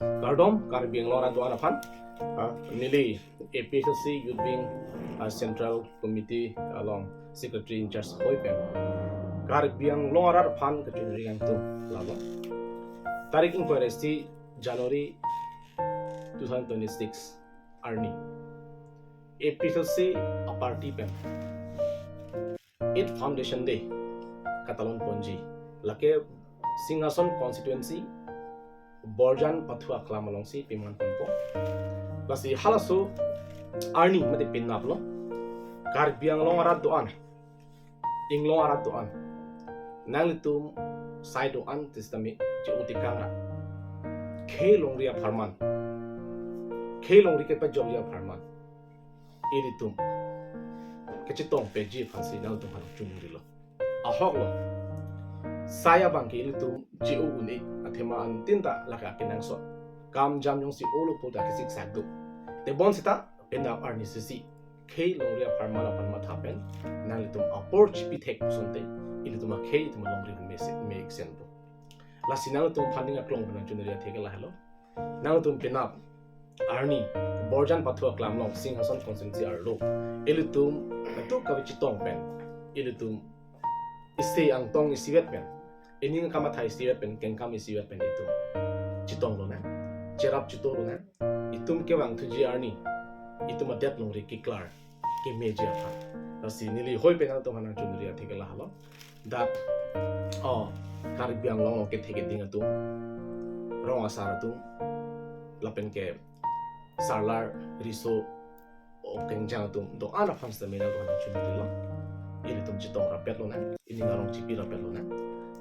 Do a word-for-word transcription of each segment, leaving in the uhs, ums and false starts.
Kardom, Karbi Anglong arat do-an aphan, ah, neli A P H L C Youth Wing, ah, Central Committee along Secretary in Charge hoi pen Karbi Anglong arat aphan kachoningri kangtung lalo. Tarik ingkoi ra isi January two thousand twenty-six arni A P H L C a party pen eighth Foundation Day katalon ponji. Lake Singhason constituency Borjan Pathu Aklam alongsi piman ponpo. Lasi halaso arni mate penap lo, Karbi Anglong arat do-an, Inglong arat do-an, nanglitum sai do-an sitame che-o tekang ra, khei longri apharman, khei longri kepajokji apharman ilitum kachetong peji aphansi nangtum aphan choningri lo. Ahok lo. Sai abang ke ilitum che-o un-e athema antin ta lake akenangsot. Kam jam jongsi olo pu ta kesik sak do. Tebon seta penap arni sisi khei longri apharman aphan matha pen nanglitum apor chipi thek puson te ilitum akhei itum alongri un me se me iksen po. Lasi nangtum aphan ning aklong pen nangchoningri athe ke lahelo. Nangtum penap arni Borjan Pathu Aklam along Singhason constituency arlo ilitum katu kave chetong pen, ilitum isi angtong isivet pen, ining kamatha isivet pen, kengkam isivet pen itum chetong lonang, cherap cheto lonang. Itum kevangthuji arni itum adet longri keklar kemeji aphan. Lasi neli hoi pen nangtum aphan nangchoningri athe ke lahelo. Dak, oh, Karbi Anglong along kethe keding atum, rong asar atum, lapen ke sarlar riso okengjang atum do-an aphan sitame nangtum aphan nangchoningri lo. Ilitum chetong rapet lonang, ining arong chipi rapet lonang.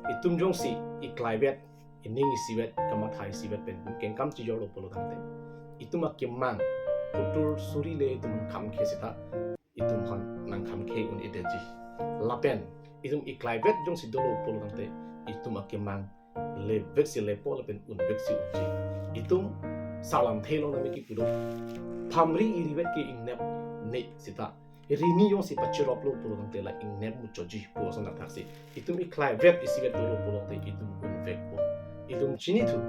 Itum jongsi iklaivet, ining isivet, kamatha isivet pen kengkam chejor lo pulo tangte, itum akemang kutur suri le itum kham khe seta itum aphan nangkham khe un-edetji. Lapen itum iklaivet jongsi dolo pulo tangte itum akemang levek si lepo lapen unvek si unji. Itum salam the long nami kipu do. Phamri irivet ke ingnep ne seta rini jongsi pacherop lo pulo tangte la ingnep muchotji pu ason athaksi itum iklaivet isivet dolo pulo tangte itum unvekpo. Itum chinithu,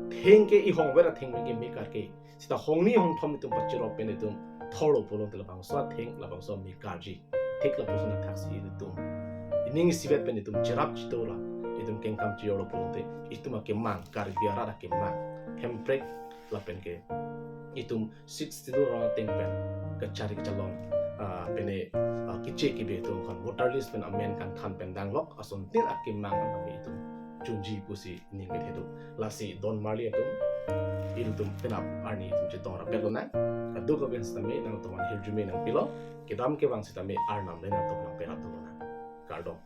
theng ke ihongver atheng ke mekar ke, seta hongni hongthom itum pacherop pen itum thorlo pulo tangte labangso atheng labangso mekarji. Thik lapuson athaksi itum ining isivet pen itum cherap cheto ra itum kengkam chejor lo pulo tangte itum akemang, Karbi arat akemang Hemprek lapen ke itum sixty-two ra ateng pen kachari kachalon, ah, pene, ah, keche kebe atum aphan voter list pen amen kangthan pen danglok asontin akemang kami itum chunji pusi ning kethe do. Lasi don marli atum, ilitum penap arni itum chetong rapet lonang. Kadokave sitame nangtum aphan hirjume nangpilo. Kedam kevang sitame Arnam le nangtum aphan nangperap do lonang. Kardom.